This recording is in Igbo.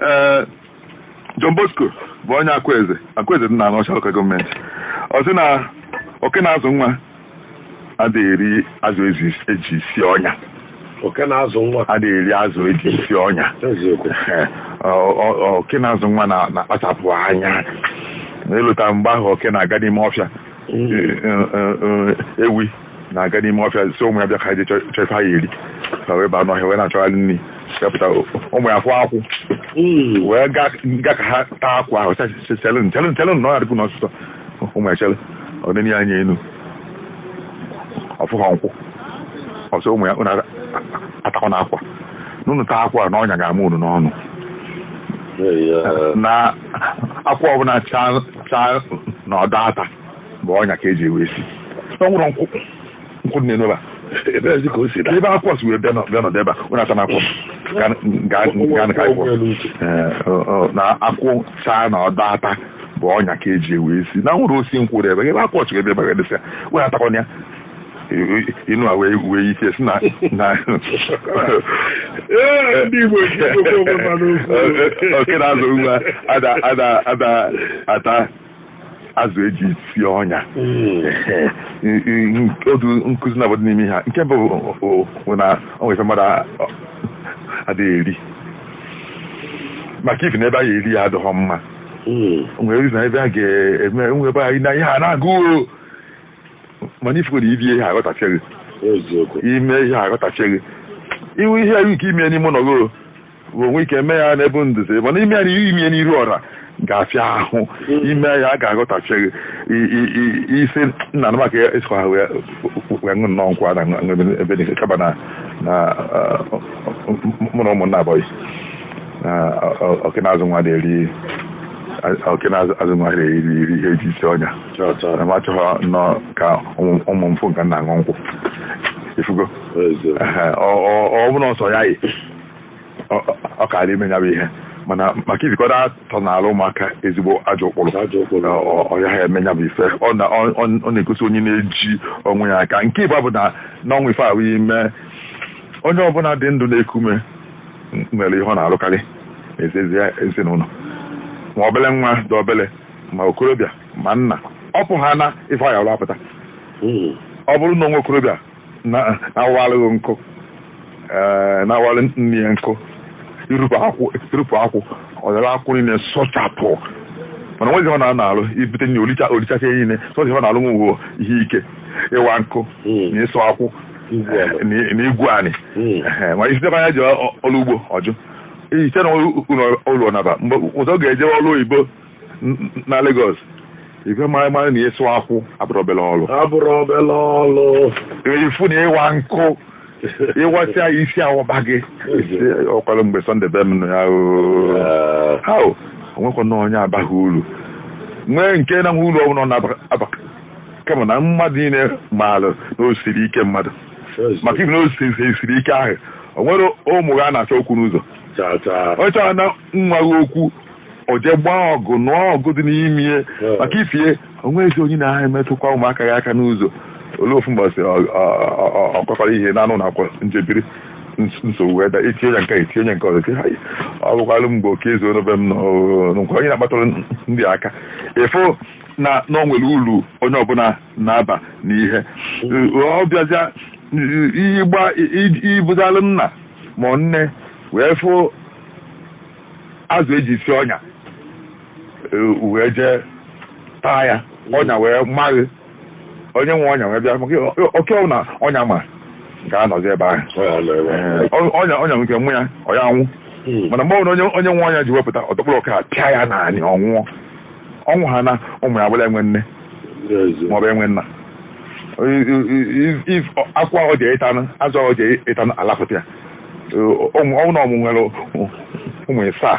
Ee, John Bosco bụ onye Akwaeze. Akwaeze dị na Anọcha Local Government. Ọ sị na oke na-azụ nwa adịghị eri azụ eji si ọnya. Oke na-azụ nwa. Adịghị eri azụ eji si ọnya. Eziokwu. Ee, oke na-azụ nwa na-akpachapụ anya n'ịlụta mgbe ahụ oke na-aga n'ime ọfịa. Ewi na-aga n'ime ọfịa si ụmụ ya bịa ka ha jee chọọ ife ha ya eri, ka wee baa n'ọhịa wee na-achọgharị nri, wepụta ụmụ ya fụ akwụ, wee gaa ka ha taa akwụ ahụ. Sị, chelụ, chelụ, chelụ, na ọ ya dịkwu n'ọsụsọ. Ụmụ ya chelụ, ọ dị ya anya enu, ọfụghọ nkwụ ọsọ. Ụmụ ya, unu atakwa na akwa na unu taa akwa na ọnya ga-ama unu n'ọnụ. Na akwa ọbụla chaa chaa na ọdọ ata bụ ọnya ka eji ewe si. Ọ nwụrụ nkwụ, nkwụ dị n'elu ebe a. Ebe ka o si daa. Ebe akwụ si wee bịa nọdụ ebe a, unu ata na akwụ gaa ka anyị pụọ. Ee, na akwụ chaa na ọdọ ata bụ ọnya ka eji ewe si, na nwụrụ osi nkwụ dị ebe akwụ si wee bịa ebe a dịsị ya, wee atakwana ya. Inu a wee ike si na Ee, ndị Igbo ji okwu onwe ha n'okwu. Oke na-azụ nwa ada ata azụ eji si ọnya. Otu nkụzi na-abụ dị n'ime ha, nke mbụ bụ na ọ nwere ife mmadụ adịghị eri, maka ifi na ebe a ga-eri ya adịghọ mma. Nwere ezi na ebe a ga-eme nwe ebe anyị na ihe a na-agụ o. Mana ifugo na ibie ihe aghọtacheghị. Eziokwu. Ime ihe aghọtacheghị iwu ihe ahụ nke ime n'ime ụlọ gị bụ onwe ike eme ya n'ebe nduzi, mana ime ya n'ihu, ime n'iru ọra ga-afịa ahụ. Ime ya a ga-aghọtacheghị isi nna na maka esikwa ha wee ṅụ nnọọ nkwụ a na ebe ebe niile, kaba na mụ na ụmụnna abụghị na oke na-azụ nwa na-eri, oke na-azụ nwa na-eri eri ihe eji isi ọnya. Cha cha. Na m achọghọ nnọọ ka ụmụ m fụ nka nna aṅụ nkwụ, ifugo. Eziokwu. Ehe, ọ bụrụ ọsọ ya yi ọ kara ime ya bụ ihe, mana maka ibikọta atọ n'ala ụmụaka ezigbo ajọ ụkpụrụ. Ajọ ụkpụrụ. Ọ ya ha eme ya bụ ife ọ na-egosi onye na-eji onwe ya aka. Nke ịba bụ na n'ọnwa ife ahụ ime onye ọbụla dị ndụ na-eku ume nwere ihe ọ na-alụkarị n'ezi ezinụlọ, ma obele nwa dị obele, ma okorobịa, ma nna, ọ pụ ha na ife ọ ya ọrụ apụta. Ọ bụrụ na onwe okorobịa na-awalụghị nkụ, ee, na-awalụ nne ya nkụ, irupụ akwụ, irupụ akwụ, ọ dara akwụ niile sọchapụ, mana nwezi ọ na-anọ alụ ibute nne olicha olichacha ihe niile sọsọ ihe ọ na-alụ nwe ihe ike ịwa nkụ na ịsụ akwụ. Igwu ala. Na igwu anị. Ehe, ma isitekwa anya ji ọrụ ugbo ọjụ ite na ụlọ naba mgbe ụzọ ga-eje ọrụ oyibo na Lagos, ife mara mara na ịsụ akwụ abụrụ obere ọrụ. Abụrụ obele ọlụ. Ifu na ịwa nkụ, ịwasịa ya isi awọba gị ọkwalụ mgbe Sunday be m nọ ya oo. Ha o onwekwa na onye abaghị uru nwee nke na nwe uru ọbụla ọ na-aba, kama na mmadụ niile maara na o siri ike mmadụ, maka ibi na o siri ike ahụ, o nwere ụmụ gị a na-achọ okwu n'ụzọ. Cha cha. Ọ chọrọ na nwa gị okwu, o jee gbaa ọgụ nụọ ọgụ dị n'ime ya, maka ifie onwezi onye na-emetụkwa ụmụaka ya aka n'ụzọ. Olee ofu mbọsị ọkọkọrọ ihe na anụ na akwa njebiri nsogbu wee daa, etinye ya nke a, etinye ya nke ọzọ, tinye ha. Ọ bụkwalụ mgbe oke ezu n'ebe m nọ nkwa onye na-akpatụrụ ndị aka ịfụ na o nwere uru onye ọbụla na-aba n'ihe ọ bịazịa ịgba ibuzalụ nna ma nne wee fụ azụ eji si ọnya, wee jee taa ya, ọnya wee maghị onye nwe ọnya wee bịa, maka oke ọbụla ọnya ma ga-anọzi ebe ahụ. Ee, ọnya nwere ike mụ ya ọ ya anwụ, mana mgbe ọbụla onye nwe ọnya ji wepụta ọtọkpụrụ ọka pịa ya naanị, ọ nwụọ ọnwụ ha na ụmụ ya bụla enwe nne maọbụ enwe nna. If akwa ọ ji ịtanụ azụ ọ ji ịtanụ alapụta ya, ọnwụ na ọmụ nwere ụmụ ịsaa.